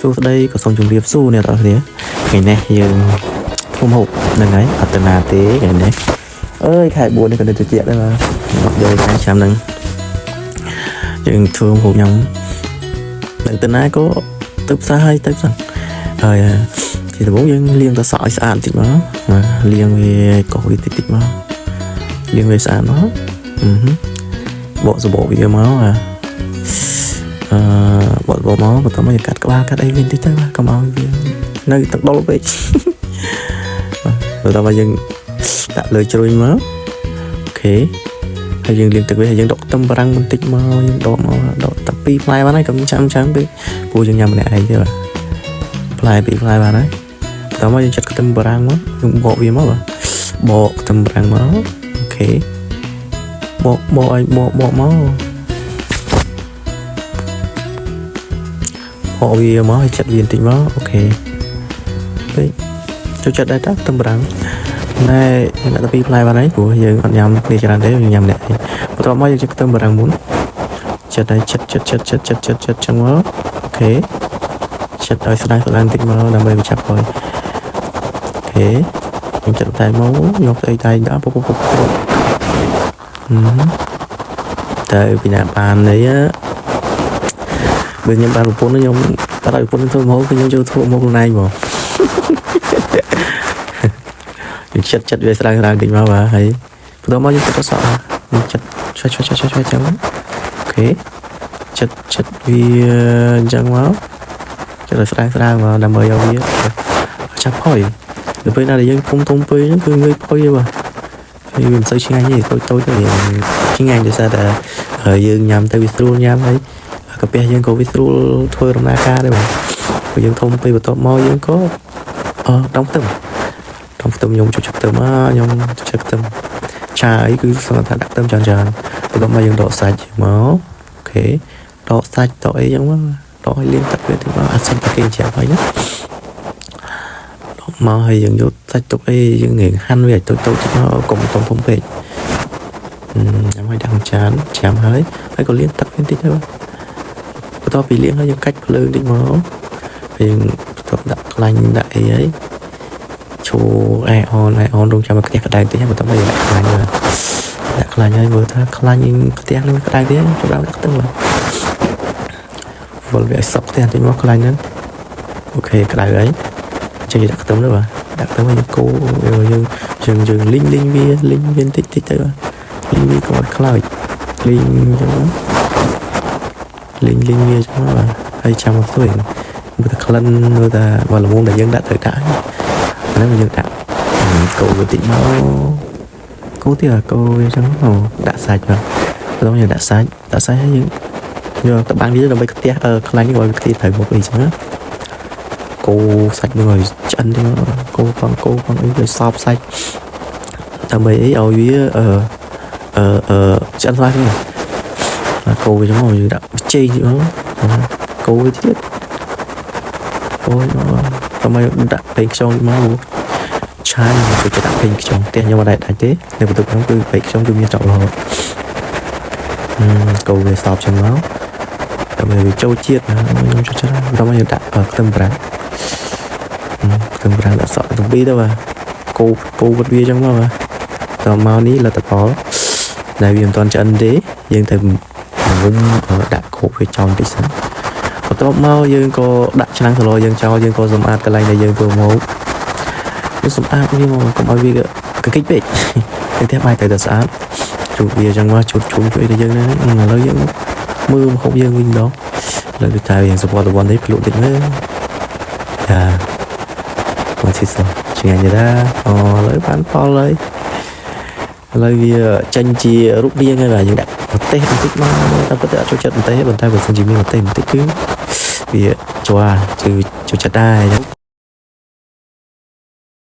សួស្តីក៏សូមជម្រាបសួរអ្នកទាំងអស់គ្នាថ្ងៃនេះយើងធ្វើម្ហូបហ្នឹងហើយអត់ទៅណាទេថ្ងៃនេះអើយខែ4នេះក៏នៅត្រជាក់ដែរបាទអត់យល់ដែរចាំហ្នឹងយើងធ្វើម្ហូបញ៉ាំនៅទៅណាក៏ទៅផ្សារហើយទៅផ្សារហើយជាដំបូងយើងលាងទៅសក់ឲ្យស្អាតបន្តិចមកបាទលាងវាកោសវាតិចតិចមកលាងវាស្អាតមកអឺហឹមបកសបកវាមកអា អឺបត់បត់មកបន្ទាប់មកយើងកាត់ក្បាលកាត់អីវិញតិចទៅបាទកុំឲ្យវានៅទឹកដុលពេកបាទបន្ទាប់មកយើងដាក់លើជ្រុញមក OK ហើយយើងលាងទឹកវាហើយយើងដកខ្ទឹមបារាំងបន្តិចមកយើងដកមកដកតែពីរផ្លែបានហើយកុំចាំចាំពេកព្រោះយើងញ៉ាំម្នាក់ឯងទេបាទផ្លែពីរផ្លែបានហើយបន្ទាប់មកយើងចាត់ខ្ទឹមបារាំងមកយើងបកវាមកបាទបកខ្ទឹមបារាំងមក OK បកបកឲ្យបកបកមក បកវាមកឲ្យចិត្តវាបន្តិចមក OK ពេកចូលចិត្តដែរតាខ្ទឹមបារាំងណែអ្នកទៅពីរផ្លែបានហើយព្រោះយើងអត់ញ៉ាំគ្នាច្រើនទេយើងញ៉ាំអ្នកឯងបន្ទាប់មកយើងចិត្តខ្ទឹមបារាំងមុនចិត្តឲ្យចិត្តចិត្តចិត្តចិត្តចិត្តចិត្តចិត្តចឹងមក OK ចិត្តឲ្យស្ដាងស្ដាងបន្តិចមកដើម្បីវាចាប់ហើយ OK យើងចិត្តតែមកយកស្អីតែដល់ពុបពុបពុបទៅពីណាបាននេះបើខ្ញុំបានប្រពន្ធខ្ញុំតើឲ្យប្រពន្ធធ្វើម្ហូបគឺខ្ញុំចូលធ្វើម្ហូបខ្លួនឯងហ្មង យើងចិត្តចិត្តវាស្ដើងស្ដើងតិចមកបាទហើយបន្ទាប់មកយើងចិត្តសក់យើងចិត្តឆ្វេះឆ្វេះឆ្វេះឆ្វេះចឹង OK ចិត្តចិត្តវាអញ្ចឹងមកចិត្តឲ្យស្ដើងស្ដើងមកដើម្បីឲ្យវាចាប់ផុយដល់ពេលណាដែលយើងធំធំពេកហ្នឹងគឺងាយផុយទេបាទហើយវាមិនសូវឆ្ងាញ់ទេតូចតូចទៅឆ្ងាញ់ដោយសារតែយើងញ៉ាំទៅវាស្រួលញ៉ាំហើយកាពះយើងក៏វាស្រួលធ្វើដំណើរការដែរបាទព្រោះយើងធំពេកបន្ទាប់មកយើងក៏អឺដងខ្ទឹម ដងខ្ទឹមខ្ញុំចូលចិត្តខ្ទឹមអខ្ញុំចូលចិត្តខ្ទឹមឆាអីគឺសឹងថាដាក់ខ្ទឹមច្រើនច្រើនបន្ទាប់មកយើងដកសាច់មក OK ដកសាច់ដកអីចឹងមកដកឲ្យលាងទឹកវាតិចមកអាសិនតែគេច្រាប់ហើយណាដកមកហើយយើងយកសាច់ទុកអីយើងងាយហាន់វាឲ្យតូចតូចតិចមកកុំធំធំពេកញ៉ាំឲ្យដាក់ក្នុងចានច្រាមហើយហើយក៏លាងទឹកវាតិចទៅបន្ទាប់ពីលាងហើយយើងកាច់ភ្លើងតិចមកហើយយើងបន្ទាប់ដាក់ខ្លាញ់ដាក់អីហើយ ឈូអែអនអែអនរងចាំឲ្យខ្ទះក្តៅតិចហើយបន្ទាប់មកយើងដាក់ខ្លាញ់បាទដាក់ខ្លាញ់ហើយមើលថាខ្លាញ់ខ្ទះនឹងក្តៅទៀតចាប់ដាក់ខ្ទឹមបាទវល់វាឲ្យសក់ខ្ទះតិចមកខ្លាញ់ហ្នឹង OK ក្តៅហើយអញ្ចឹងយើងដាក់ខ្ទឹមទៅបាទដាក់ខ្ទឹមហើយយើងកូរយើងយើងយើងលីងលីងវាលីងវាតិចតិចទៅបាទលីងវាកុំឲ្យខ្លោចលីងអញ្ចឹងលីងលីងវាអញ្ចឹងបាទហើយចាំមកស្រួយមើលតែក្លិនមើលតែបើល្មមដែលយើងដាក់ត្រូវដាក់ហ្នឹងយើងដាក់កូរវាតិចមកកូរទៀតកូរវាចឹងដាក់សាច់បាទបន្ទាប់យើងដាក់សាច់ដាក់សាច់ហើយយើងយកតបាំងវាដើម្បីខ្ទះខ្លាញ់នេះឲ្យខ្ទះត្រូវមុខអីចឹងណាកូរសាច់នឹងឲ្យឆ្អិនចឹងកូរផងកូរផងអីឲ្យសប់សាច់ដើម្បីអីឲ្យវាអឺអឺអឺឆ្អិនខ្លះចឹងកូរវាចឹងមកយើងដាក់ចេកមកកូរវាទៀតកូរមកដើម្បីដាក់ពេងខ្យងមកឆាយចូលចិត្តដាក់ពេងខ្យងផ្ទះខ្ញុំអត់ដែរដាច់ទេនៅបន្ទប់ខ្ញុំគឺពេងខ្យងគឺមានចောက်រហូតកូរវាសប់ចឹងមកដើម្បីវាចូលជាតិខ្ញុំចូលចិត្តដើម្បីយើងដាក់ខ្ទឹមបារាំងខ្ទឹមបារាំងដាក់សក់ទាំងពីរទៅបាទកូរកូរវត្តវាចឹងមកបាទតមកនេះលទ្ធផលដែលវាមិនទាន់ឆ្អិនទេយើងទៅងុំដាក់គ្រាប់វាចោលបន្តិចសិនបន្ទាប់មកយើងក៏ដាក់ឆ្នាំងសឡយើងចោលយើងក៏សម្អាតកន្លែងដែលយើងធ្វើមកយើងសម្អាតវាមកកុំឲ្យវាកកិចពេកទៅផ្ទះបាយត្រូវតែស្អាតជូតវាចឹងមកជូតជុំជួយទៅយើងហ្នឹងឥឡូវយើងមើលម្ហូបយើងវិញម្ដងឥឡូវវាតែយើងសពតវ៉ាន់នេះភ្លក់តិចមើលចាមកស៊ីសឆ្ងាញ់ទេតាអូឥឡូវបានផលហើយឥឡូវវាចេញជារូបរាងហើយបាទយើងដាក់ម្ទេសបន្តិចមកតែពិតអត់ចូលចិត្តម្ទេសទេប៉ុន្តែបើសិនជាមានម្ទេសបន្តិចគឺវាជ័រគឺចូលចិត្តដែរអញ្ចឹង